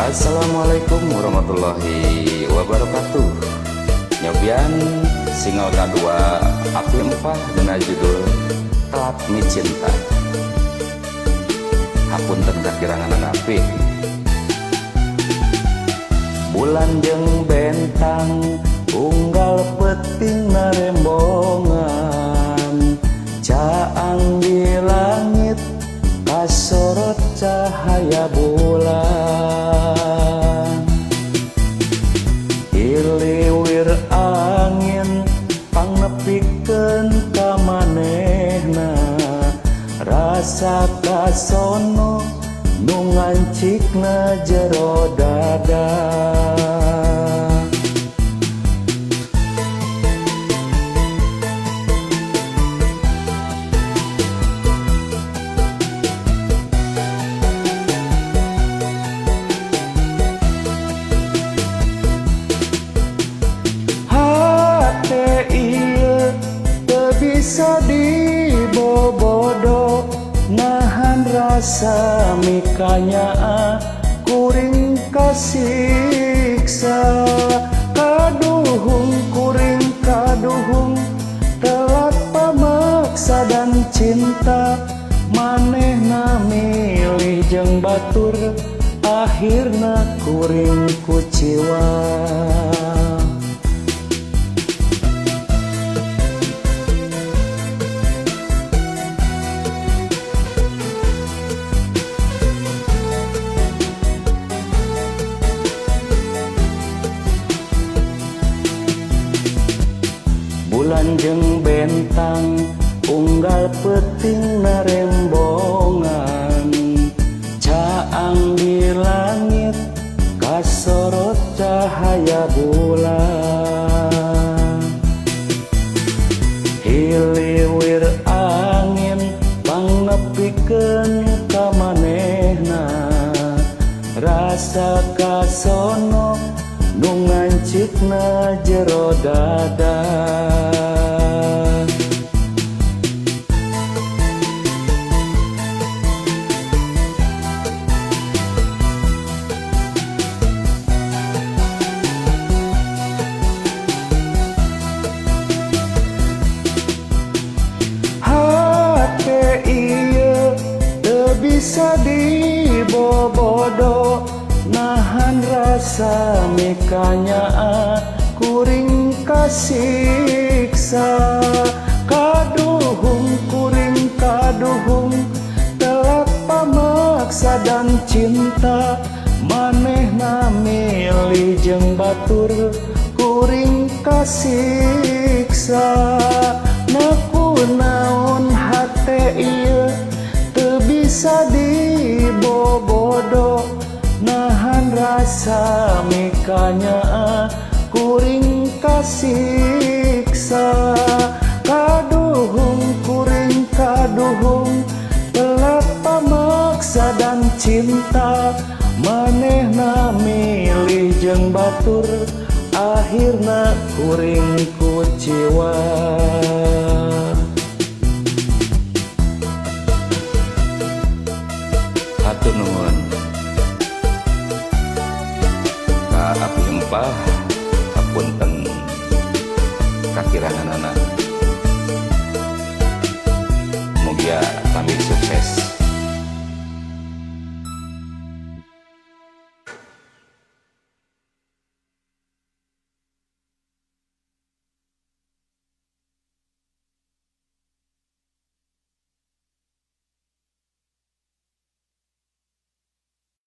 Assalamualaikum warahmatullahi wabarakatuh. Nyobian single kedua Api Empah dina judul Telat Micinta. Hapunten kakirangan api. Bulan jeung bentang unggal peuting narembongan, caang di langit kasorot cahaya bulan. Iliwir angin pangnepikeun ka manehna, rasa kasono nu ngancikna jero dada. Hate ieu teu bisa dibobodo, nahan rasa mikanyaah kuring kasiksa. Kaduhung kuring kaduhung telat pamaksa dan cinta, manehna milih jeung batur akhirna kuring kuciwa. Bulan jeung bentang unggal peuting narembongan, caang di langit kasorot cahaya bulan. Hiliwir angin pangnepikeun ka manehna, rasa kasono nu ngancikna jero dada. Hate ieu teu bisa dibobodo, nahan rasa mikanyaah kuring kasiksa. Kaduhung kuring kaduhung telat pamaksa dan cinta, manehna milih jeung batur kuring kasiksa. Naku naon hate ieu teu bisa dibobodo, nahan rasa mikanyaah kuring kasiksa. Kaduhung kuring kaduhung telat pamaksa dan cinta, manehna milih jeung batur akhirna kuring kuciwa. Hatur nuhun ka Api Empah, hapunten kakiranganana. Mugia kami sukses.